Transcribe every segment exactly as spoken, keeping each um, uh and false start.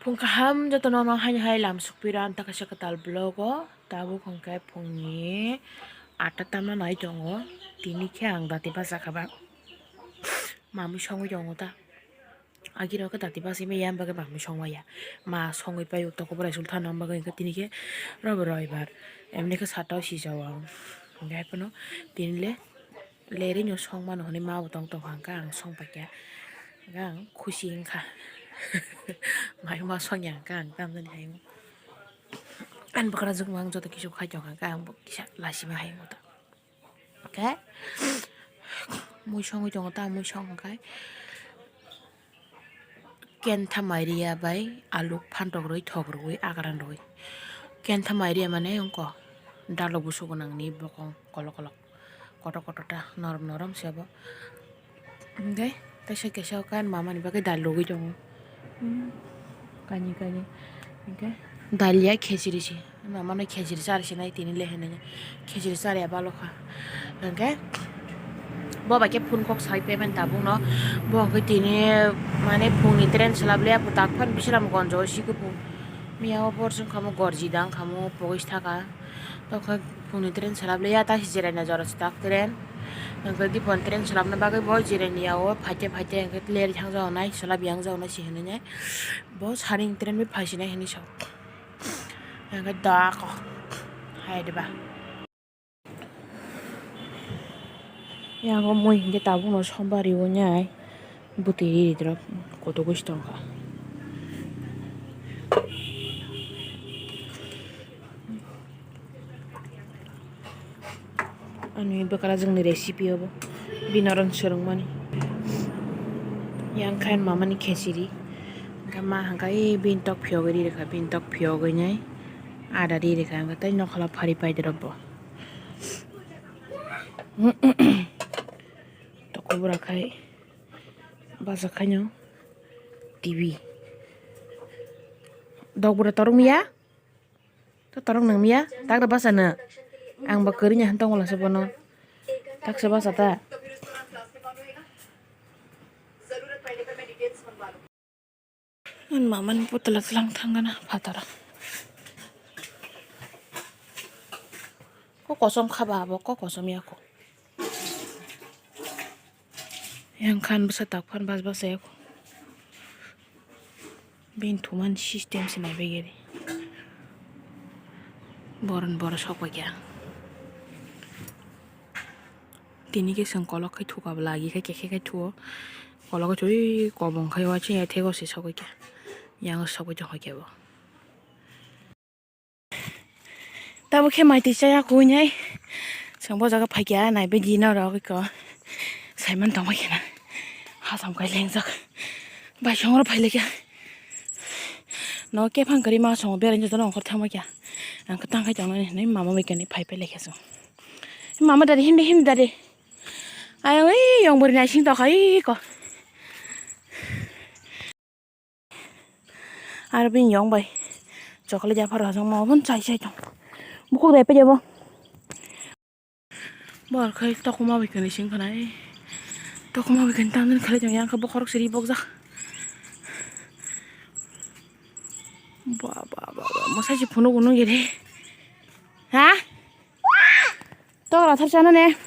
Phung kaham jotono no haino hai lam sukpira ang ta kaisa kwtal vlog o. Tabuk hwnkhe phungni atta tamna nai tongo. Tini khe ang dati bachakha ba. Mamui songwi tongo ta. Agirok khe dati bachai maya, ang bagwi mamui songmaya. Ma songwi paio toko borai sul thano, ang bagwi hwnkhe tini khe robo roibar. Emni khe satta o sijao ang. Hwnkhe haiphano tini le Lerino song mano hwnwi ma bo tong tong kha, hwnkhe ang song paikha, hwnkhe ang khusi wngkha. Mai ma song ya hwnkhe ang tamjani hai wng. Ani bwkrajwk mang joto kisu khai tong kha, hwnkhe ang bo kisa lasima hai wng ta. Hwnkhe mui songwi tongo ta, mui song hwnkhe. Kentha mairiya bai aluk phantok rwi thok rwi agran rwi. Kentha mairiya mane wngkha dalok busu gwnangni bokong kolok kolok, kotor kotor ta, norom norom se bo. Hwnkhe teisa kisa o kan mamani bagwi dal rwgwi tongo. Kani kani hwnkhe dal ya khechiri se. Mamano khejir chari sinai tini le hinwi khejir chari ya balo kha. Hwnkhe bo bai khe phone kok sai payment tabuk no. Bo hwnkhe tini mane phungni train swlap le apho tak phan Bisramganj o si kuphung. Miya o bor song kha mo gorji dang kha mo pogis thaka. Tokha phungni train swlap le ya ta si jirai na jora si tak train. Hwnkhe dipon train swlapna bagwi bo jirai ni ya o phaite phaite hwnkhe ler thang jao nai swlap yang jao nai si hinwi nai. Bo saring train bai phai sinai hinwi sa. Hwnkhe da ko hai de ba. Yang o mui hwnkhe tabuk no sombar riwi nai bwtwi riri rok kotor gwi tong kha. Ani bwkrajwkni recipe obo bini oro swrwngmani. Yang khe ani mamani khechiri hwnkhe ma hwnkhe ei bini tok phiyogwi ri rwkha, bini tok phiyogwi nai ada ri rwkha hwnkhe tei nokhola phari paide rok bo. Toko bwrwi khai bachakhaino T V. Dok bwrwi torok miya? To torok nang miya? Tak da basa na. Ang ba kwrwi nya han tong wala se bono. Tak se basa ta. Ang mamani putla tlang thang gana phataro. Ko kosom kha ba abo, ko kosom ya ko. Yang khan bwsa tak phan bas bas ya ko. Bini thumani system se nai bai gari. Boron boro sok bai kya. Tini khe chwng kolok khai thuka bwla agi khai khe khe khai thuo. Kolok khai thwi kobong khai wachi ya thego se sogwi kya. Yang sogwi tong khe bo. Tabuk khe mai twi chaya kuinai. Chwng bo jaga phaikya nai bai di norok iko. Saiman tongbai khena. Hasam kai lengjak. Bai songro phai lekya. No kephang kari ma songo berai joto no ongkhor thangbai kya. Ang khe tang khai tongnani hinui mama bai kani phai phai lekya chwng. Mama dari hindi hindi dari. Ayang ei yong bwrwi naising tokha iko. Aro bini yong bai chocolate yaphar hajong ma obo chai chai tong. Bukhuk dai pejabo. Bor khai tokma bai kani sing khana ei. Tokma bai kani tang khali tong yang khe bokhorok siri bokjak. Ba ba ba ba, mwsai se phunuk unuk gede. Ha? Tok rathar chana ne.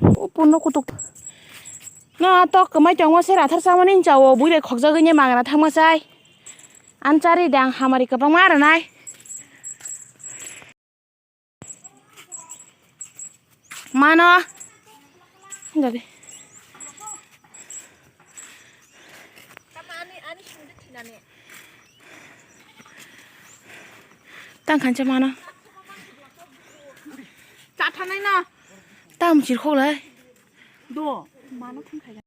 O punno kutuk. No tok kwmai tongma se rathar chamani hincha o bui bai khokjagwi ne mangra thangma chai. An chari dang hamari kwbangma aranai. Mano. Dadi. Tang khancha mano. Chathanai na. Tam chirkhok lai. Do, mano thang khai.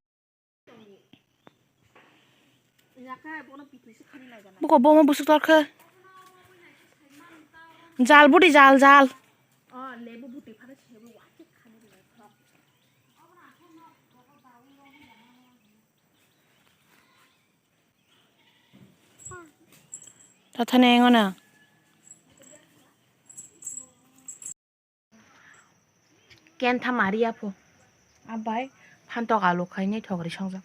Buko bomo busuk torkhe. Jal budi jal jal. Tathane ngono. Kentha mari aphu. Abai phantok alu khainai thokri songjak.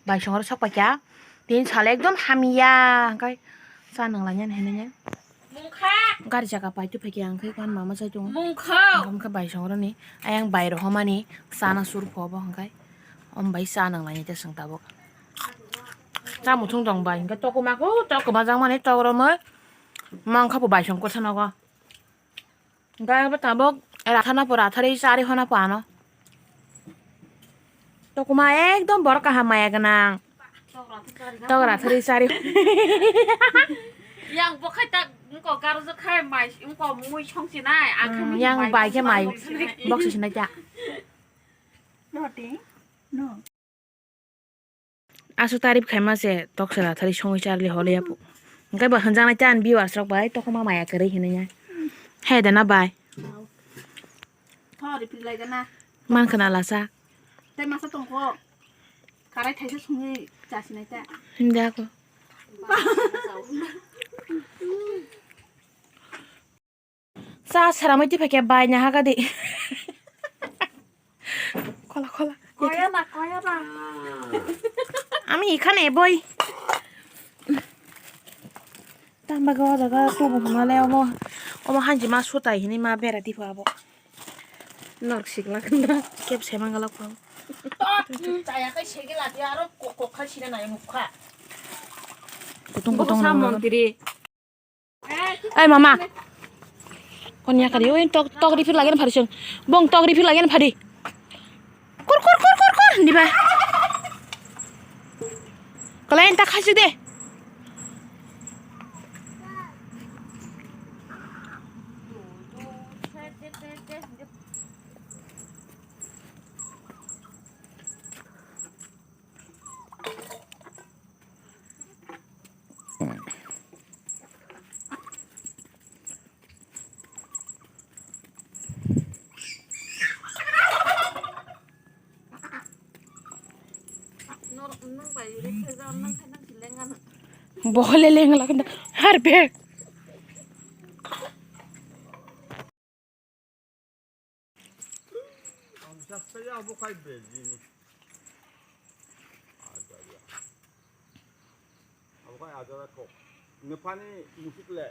Bai songro sok paikha. Tini sal ekdom hamya, hwnkhe cha nanglainani hinwi. Gari chaka pai twi phaikhe ang khe kan mama chai tongo. Mungkha. Ang khe bai songroni, ayang bai rohormani chana sur pho bo hwnkhe. Om bai cha nanglainai ta chwng tabuk. Cha muchung tong bai hwnkhe tokuma ko, tokuma jangmani tok romwi. Mangkha bo bai song kwthanogo. Hwnkhe abo tabuk rathana pura thari chari hona pano. Tokuma ekdom borok kaham maya gwnang. Tok rathari chari. Yang bo khai ta wngko garojak khai mai wngko mui songchinai, ang khe Hmm, mui yang mai bai khe mai songchinai. Bok se sinai ta. Aswk tarif khaima se tok se rathari songwi charli hole yapu. Hwnkhe bo hwnjaknai chan viewers rok bai tokma maya kwrwi hinwi ya. He de na bai. Thori pilai gana. Man khna lasa. Tei masa tongkho. Karai thaisa songwi chasinai ta. Himda ko. Cha seramwi tiphaikhe bai na hagadi. Khola, khola. Koyana, koyana. Ami ikhane boi. Tamba go jaga tubu hwnale omo, omo hanji ma sutai hini ma bera tipo abo. Norok sikla khanda. Kep se mangala ko. Tot, chaya kai segela dia aro kok kok khai sina nai mukha. Kutung kutung. Sa montri. Ai mama. Kon ya kari, oi tok, tok refill lagi na phari sung. Bong tok refill lagi na phari. Kur, kur, kur, kur, kur, di ba. Kalain tak khasi de. Bohole leng lagna har bek. Abo khai ajara kok. Nefani musik le.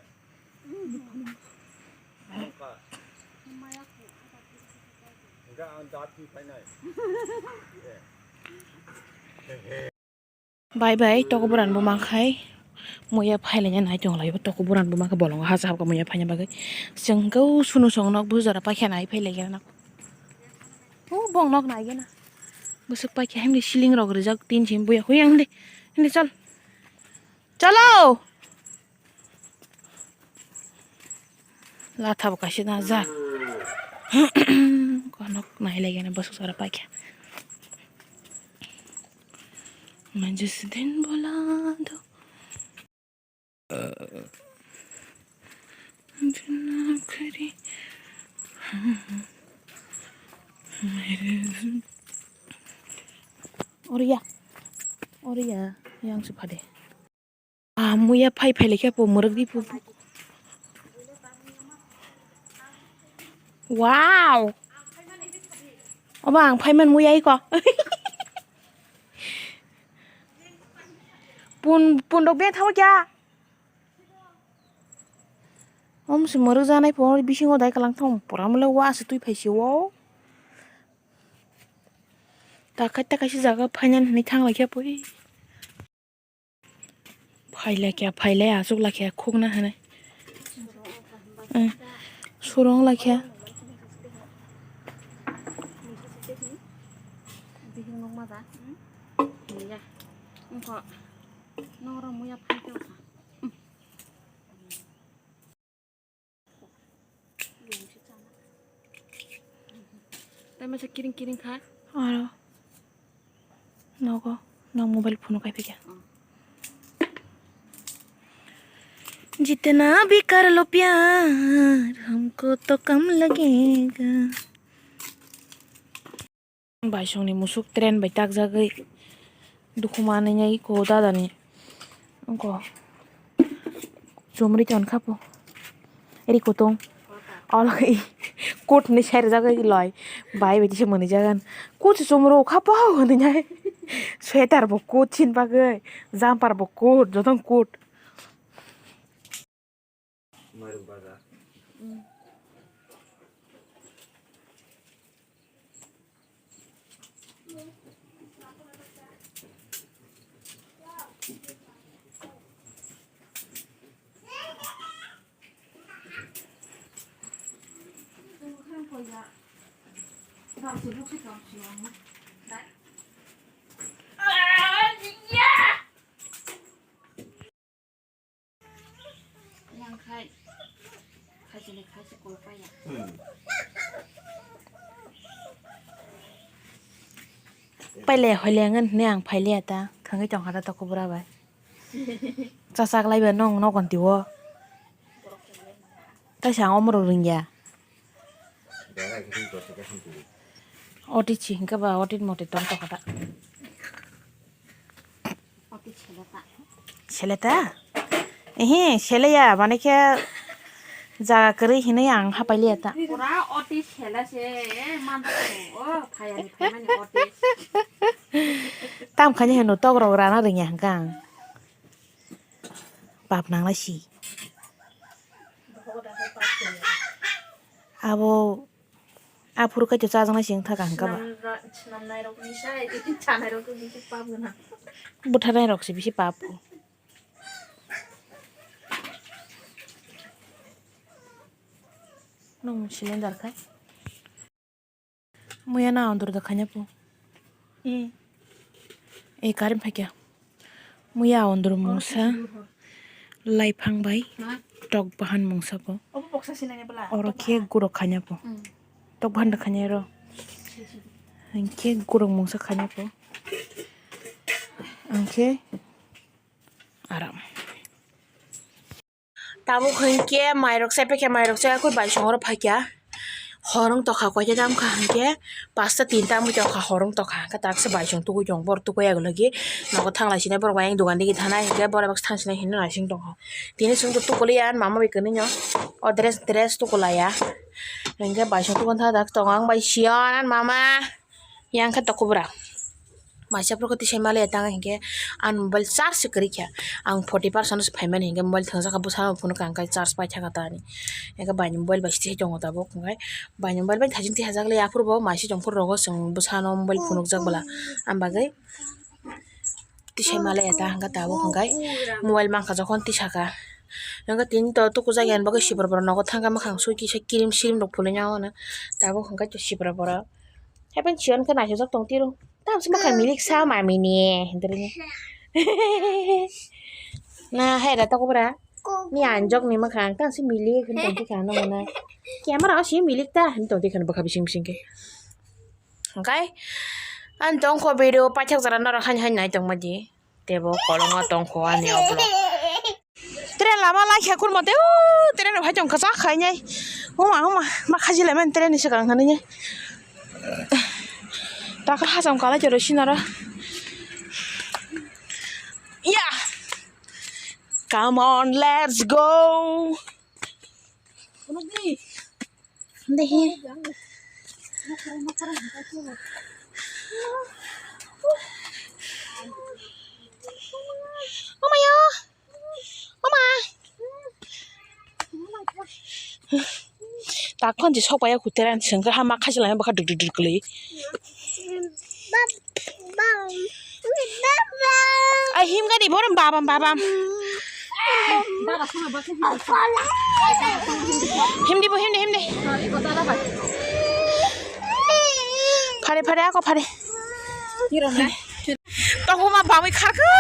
Nongka. Enggak, ang dati painai. Eh. Bye bye, toko boran bo mankha, muya phailaina nai tong lai, toko boran bo mankha, bolongo hasa habkha muya phaina bagwi. Chwng khe o sunu song nok bujora paikha nai phailaigena. O bong nok naigena. Bwswk paikha himdi ceiling rok rijak tin sim buya khe yang de. Hindi chal. Chalo. Latha bo kaisa najak. Konok nailaigena bwswk jora paikha. Manjus din bola do. Jana khari. Oria. Oria. Yang se phade. Ah, muya phai phai lekha po mwrwk di po. Wow. Oba ang phai man muya iko. Pun, pun rok beng thamu kya? Om se mwrwk janai po bisingo dai kalang thang pura mole wa se twi phai se o. Takai takai se jaga phainan hinwi thang lai khe poi. Phai lai khe, phai lai aswk lai khe khukna hinwi. Eh, surung lai khe. Bihik nukma da. Nokra muya phai khe. Tei masa kiring kiring kha. Aro. Nogo. Nang mobile phone kai phikya. Jitna bhi kar lo pyar, humko to kam lagega. Baisongni musuk train bai takjagwi dukhu manwi iko dadani ongko chumri tonkha po ri kutung olo i coat hinwi serjagwi loi bai bai tisa mwnwi jagan coat se chumro kha po hinwi nai Sweater bo coat chini bagwi, jumper bo coat, jotono coat. Paile hoile ngan hwnwi ang phailiya ta, thangwi tongkha ta tokobra bai. Chachak laiba nong nogon tio. Taisa ang omorok ringya. Otit si hingke ba otit motoi tong tokha ta. Seleta? Ehe, seleya, mane khe jaga kwrwi hinwi ang hapailiya ta. Pura otit sela se, man o, phayani phaimani otit. Tam khani heno tokrok rana ringya hwnkha ang. Pap nanglai si. Abo aphuru kaitor chajaknai se wngkha kaham khe ba. Swnam ra-, swnamnairokni sai, chanairokni bisi pap gwnang. Butharnairok se bisi pap. Nwng cylinder khai. Muya na ondor da khanya po. Hmm. E karim phakya. Muya ondor mungsa laiphang bai tok bahan mungsa po. Obo boksa sinani bwla. Oro khe gurok khanya po. Hmm. Tok bahan da khanya ro. Hingkhe gurok mungsa khanya po. Hingkhe aram. Tabuk hinkhe mairok chai paikha, mairok chai khe baisongoro phaikha. Hor wng tokha, koita tam kha hinkhe pasta tinta wngwi tokha, hor wng tokha. Hinkhe taksa baisong tugui tongo, borok tugui ya logi nogo thanglai sinai, borok bai ayang dogan digi thanai hinkhe borok thang sinai hinwi naising tongkha. Tini chwng tong tukuliya ani mama bai kwrwino o dress, dress tukulaiya. Hinkhe baisong tugon thang dak tongo ang bai siyan ani mama. Yang khe tokobra. Maisa phuru khe tisai maliya tang hinkhe ani mobile charge se kwrwi kha. Ang forty percent se phaimani hinkhe mobile thwngjak kha bwsano phunukha ang khe charge paithaka ta ani. Hinkhe baini mobile bai se tisai tongo tabuk hinkhe baini mobile bai thajin tihajak le aphuru bo maisa tongphuru rogo chwng bwsano mobile phunukjak bwla. Ani bagwi tisai maliya ta hinkhe tabuk hinkhe mobile mankha jokhon tisaka. Hinkhe tini to tukujak yani bagwi sibra bwrwi nogo thangkha mwkhang sui kisa kirim sirim rok phulwi nw tabuk hinkhe sibra bwrwi. Haiphano siyan khe naisajak tong tiro. Tamsi mwkhang milik sa mami ni hindri ni. Na hai ra toko bra. Ni anjok ni mwkhang tamsi milik hin tong tikha no na. Camera o si milik ta hin tong tikha no bwkha bising bising khe. Hwnkhe ang tong kho video paithak jora norok hain hain nai tong ma di. Tebo kolongo tongkho ani o vlog. Train lama lai khe kurmo tei, o train rok hai tong kwchak khai nai. Huma huma ma khaji lai mani train ni swkang thani nai. Takra hacham kalai toro sinaro. Ya. Come on, let's go. Dehi. Mama yo. Mama. Takhon je sokpaiya kuteran sengkar ha ma khachi lai bwkha duk duk duk kwlwi. Ai himgani borom babam babam. Himdi bo himdi himdi. Phare phare ako phare. Tongma bamwi kharkha.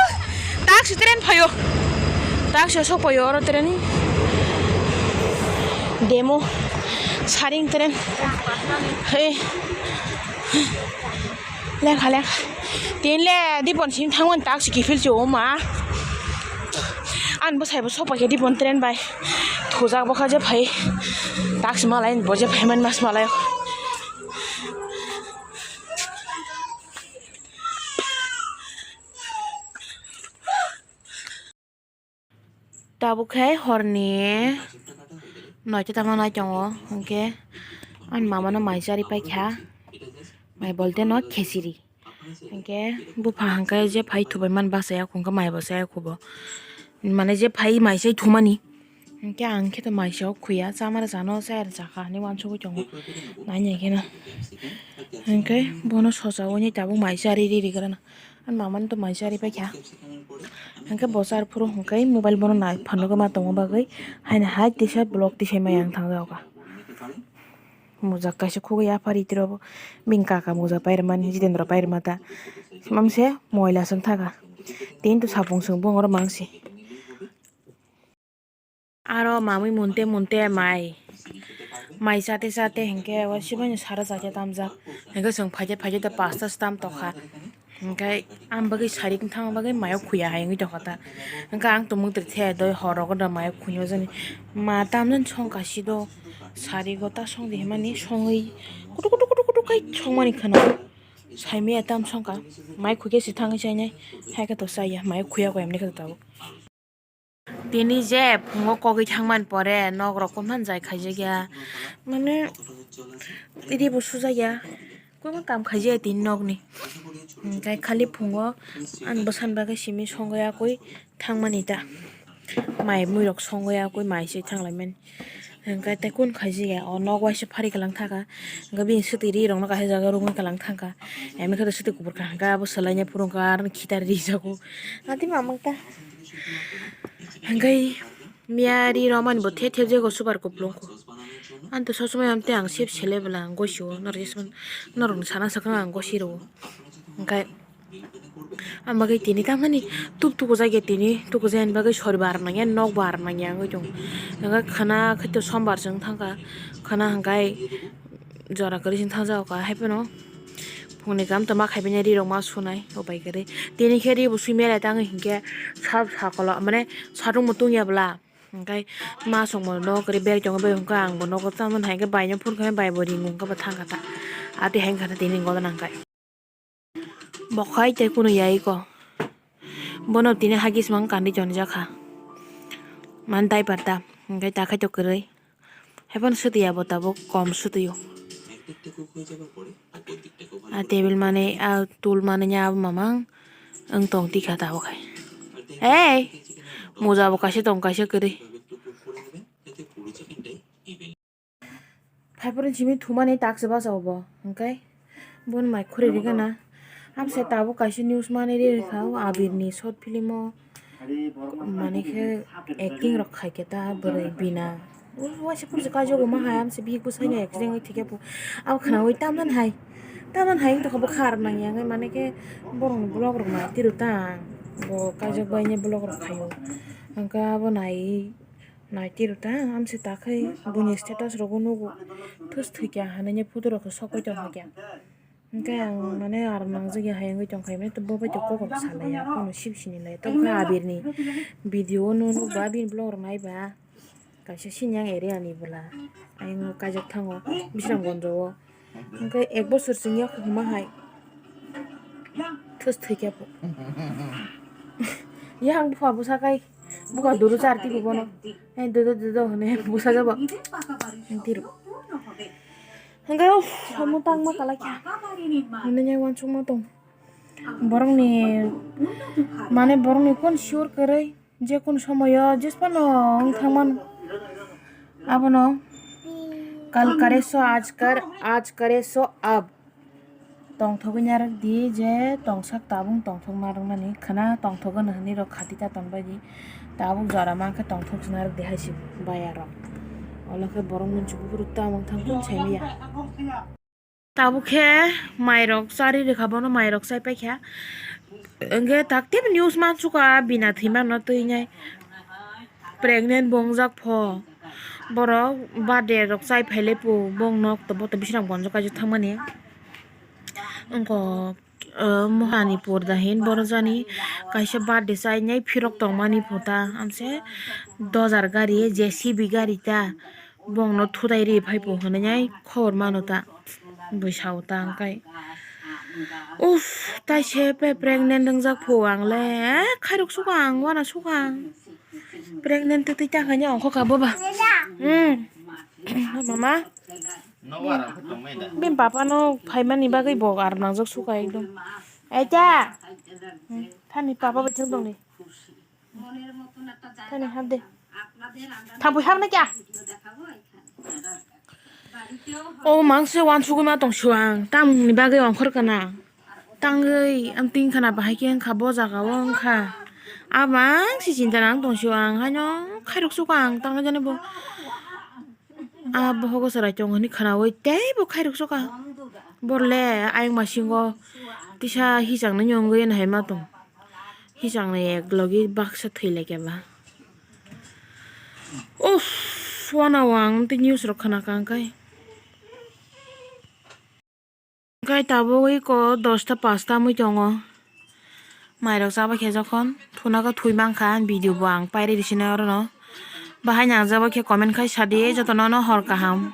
Taksi train phaio. Taksi sok phaio oro train. Demo. Saring train. Hey. Lekha lekha. Tin le Dipon sim thangmani taksi kiphil si oma. Ani bwsai bo sok paikha Dipon train bai. Thujak bwkha je phai. Taksi malai bo je phaiman mas malai. Tabuk khe horni noita tamo nai tongo, hwnkhe ani mama no mai charwi paikha, mai bolte no khechiri. Hinkhe bupha hinkhe je phai thubai man bachaya, hinkhe mai bo chaya khubo. Mane je phai mai chai thumani. Hinkhe ang khe to mai sao khuya, chamara chano chayar chakha hinwi uansugwi tongo. Nai nai kheno. Hinkhe bono sosa uni tabuk mai chari ri ri grana. Ani mama no to mai chari paikha. Hinkhe bo char phuru hinkhe mobile bono nai phano ma tongma bagwi haino hai tisa vlog tisai maya ang thangjago. Mujak kaisa khugwi yaphari tiro bini kaka mujak pairwmani Jitendra pairwma ta. Mamse moila swng thaka. Tini to sapung swng bongoro mangsi. Aro mamwi munte munte mai. Mai chate chate hinkhe o sibaino sara chate tamjak. Hinkhe chwng phaide phaide ta pasta se tam tokha. Hinkhe ang bagwi sari wngthang bagwi mayo khuya hai wngwi tongkha ta. Hinkhe ang tongmwng twi the doi hor rogo da mayo khuya jani. Ma tamjani songkha si do sari go ta songdi himani songwi kutuk kutuk kutuk kutuk khai songmani khwna. Saimaya tam songkha mai khukhe si thangwi chainai. Hai khe to chaya mayo khuya kho emni khe to tabuk. Tini je phungo kogwi thangmani pore nok rok kok man jai khaijak ya. Mane ri bo sujak ya. Kokma kam khaijak ya tini nokni. Hinkhe khali phungo ani bwsani bagwi simi songwi yakwi thangmani ta. Mai mui rok songwi yakwi mai se thanglaimani. Hinkhe tei kun khaijak ya o nok waisa phari kalang thaka. Hinkhe bini swtwi ri rokno kaisa jaga rwngwi kalang thangkha. Emikhe to swtwi kubur kaham khe abo swlaina phuru wngkha aro khitar rijago. Ati mamang ta. Hinkhe miya ri romani bo thep thep jago super kuplung kho. Ani to sob somoi amte ang sep sele bwla ang gosio norok jesmani norokni sana swkang ang gosi rwo. Hinkhe ang bagwi tini tamani tuk tuku jagya tini tuku jagya ni bagwi soribar nangya nokbar nangya wngwi tongo. Hinkhe khwna khaito sombar chwng thangkha khwna hinkhe jora kwrwi chwng thangjago kha haiphano. Phungni kam toma khaibani ri rok ma sunai o bai kwrwi. Tini khe ri bo swi mele tang hinkhe sab sakolo mane satung bo tungya bwla. Hinkhe ma songmo nok kwrwi bag tongo bag hinkhe ang bo nogo tamoni hai khe bai no phone khe bai bo ring wngkha bo thangkha ta. Ati hai wngkha ta tini gotona hinkhe. Bo khai tei kunu ya iko. Bono tini hagis mang kandi tonjakha. Man diaper ta hinkhe ta khai to kwrwi. Haiphano swtwi ya bo tabuk kom swtwi o. A table mani, a tul mani ya mamang wng tong tikha tabuk hai. Hey! Moja bo kaisa tong kaisa kwrwi. Phaiphuru simi thumani taksi bachao bo, hwnkhe bono mai khuri rigana. Amse tabuk kaisa news mani ri rikha o Abir ni short film o, mane khe acting rok khaikhe ta bwrwi bina. Waisa kursi kaijogo ma hai amse bihik bwsai no accident oi thikhe bo. Abo khwnaui tamjani hai, tamjani hai wngtokha bwkha rok nangya wngwi mane khe borok ni vlog rok nai tiro ta. Bo kaijak bai ni vlog rok khaio. Hwnkhe abo nai. Naitiro ta, amse takhai buini status rogo nugo. Thus thwikya hwnwi photo rokhe sokwi tongkha kya. Hwnkhe ang mane aro nangjak ya hai wngwi tongkha, hwnwi bobai to kok rok salaiya, kono sibisini lai. Tobokhe Abirni video o nukba, bini vlog rok naiba. Kaisa sini yang area ni bwla. Ayang kaijak thango, Bisramganj o. Hwnkhe ek bosor chwng yak huma hai. Thus thwikya bo. Yang bupha bwsa kai. Buka duru char tibu bono. Hai dodo dodo hone bwsa jabo. Tiru. Hwnkhe uff, samung tangma kalai kha. Hwnwi nai uansukma tong. Borokni mane borokni kon sure kwrwi je kun somoyo jesphano wng thangmano. Abono kal kare so aaj kar, aaj kare so ab. Tongthogwi narwk di je tongsak tabung tongthok narwknani khwna tongthok gwnw hwnwi rok khati ta tonbaidi tabuk jora mankhe tongthok se narwk di hai se baya rok. Olo khe borok munchugo phuru ta wng thang kun saimaya. Tabuk khe mai rok chari rikha bono mai rok chai paikha. Hwnkhe tak tei news mansuka bina thwimano twi nai. Pregnant bo wngjak pho. Borok birthday rok chai phailai phu, bong nok to boto Bisramganj o kaijak thangmani. Wngkok, o, Mohanipur da hin borok jani kaisa birthday chainai phirok tongmani pho ta. Amse dojar gari, J C B gari ta. Bongno thutai ri phai phu hwnwi khobor mano ta. Bwsao ta wngkai. Uff, taise pe pregnant wngjak phu ang le, eh, khairok sukha ang, wana sukha ang. Pregnant twi twi ta khaina ongkho kha boba. Hmm. Mama. Bin papa no phaimani bagwi bo ar nangjak sukha ekdom. Echa. Hmm, thani papa bai thang tongni. Thani hap de. Thang bui hap na kya? O mangse wansugwi ma tong suang. Tamni bagwi ongkhor kana. Tangwi ang tin khana bahai khe wngkha bo jaga o wngkha. Abang si chinta nang tong suang. Haino khairok suka ang tang jani bo. Ah, bohogo chwrai tongo hinwi khwnaui teibo khairok soka. Borle ayang masingo tisa hichangnaini wngwi nahai ma tong. Hichangni ek logi baksa thwi lai khe ba. Uff, wana o ang tei news rok khwna kha hwnkhai. Hwnkhe tabuk iko dosta pasta wngwi tongo. Mairok chabai khe jokhon thuna khe thwi mankha, video bo ang pairwi rwsina orono. Bahai nangjakbai khe comment khai sadi, jotono no hor kaham.